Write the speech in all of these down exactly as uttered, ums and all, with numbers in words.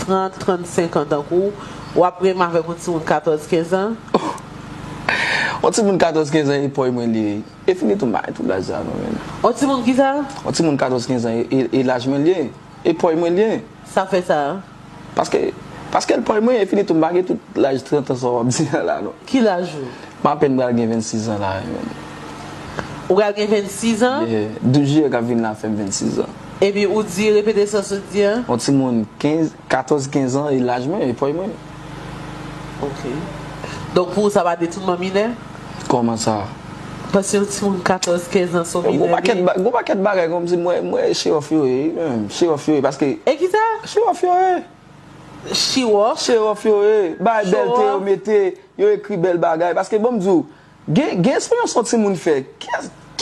trant, trannsenk an tankou w, w ap renmen avèk yon timoun katòz, kenz an? Yon timoun katòz, kenz an, e pòy mwen li ye. E fini tou, m pa gen tout laj sa non, menn. Yon timoun ki sa? Yon timoun katòz, kenz an, e, e, e laj mwen li ye. E pòy mwen li ye. Sa fè sa? Paske, paske l pòy mwen, e fini tou, m pa gen tout laj trant an sa w ap di a la non. Ki laj ou? M apèn pral gen vennsis an la, menn. Ou pral gen vennsis an? Yeah. Douz jiyè k ap vin la fè m vennsis an. Epi ou di, repete sa w sot di a? Yon timoun kenz, katòz, kenz an, e laj mwen, e pòy mwen. Ok. Donk pou ou sa pa detounman minè? Kòman sa? Paske yon timoun katòz, kenz an se yon minè. Gon pakèt, gon pakèt bagay kòmsi mwen, mwen show off yo ye, wi menn, show off yo ye, paske. E ki sa? Show off yo ye. Show off? Show off yo ye. Bay bèlte yo mete, yo ekri bèl bagay, paske bon m di w, Gen, gen esperyans yon timoun fè. Ki,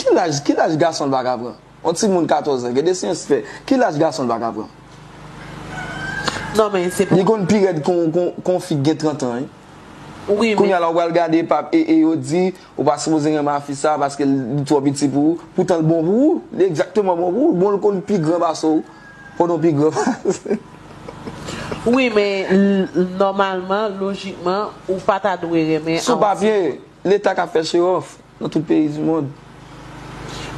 ki laj, ki laj gason l pa ka pran? Yon timoun katòz an, gen esperyans fè. Ki laj gason l pa ka pran? Non, men se pou. Li konn pi rèd kon, kon, kon fi k gen trant an, wi. Wi, men. Kounye a la, ou pral gade, pap, e, e yo di, ou pa sipoze renmen a fi sa, paske li twò piti pou ou. Poutan, l bon pou ou. Li egzakteman bon pou ou. Bon, l konn pi gran pase w. Konnen w pi gran pase. Wi, men, l, nòmalman, lojikman, ou pa ta dwe renmen a yon timoun. Leta k ap fè show off nan tout peyi di mond.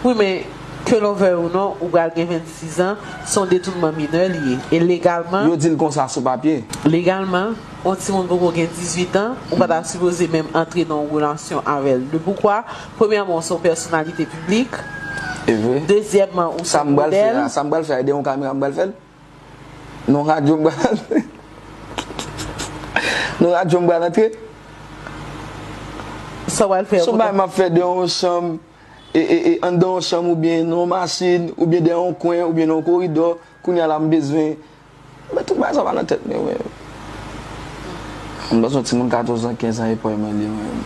Wi, men, ke l vle ou non, ou pral gen vennsis an, se yon detounman minè li ye. E legalman. Yo di l konsa sou papye. Legalman, yon timoun poko gen dizuit an, ou pa ta sipoze menm antre nan yon relasyon avè l. De poukwa, premyèman, ou se yon pèsonalite piblik. E vre. Dezyèmman, ou se yon modèl. Sa m pral fè a, sa m pral fè a, e dèyè yon kamera m pral fè l? Nan radyo m pral antre. Nan radyo m pral antre. Sa w pral fè? Se yon bagay m ap fè de yon chanm, e, e, e, anndan yon chanm oubyen nan yon machin, oubyen dèyè yon kwen, oubyen nan yon koridò. Kounye a la m bezwen. Men tout bagay sa pa nan tèt mwen, mwen. M panse yon timoun katòz an, kenz an, e pòy mwen li ye, mwen.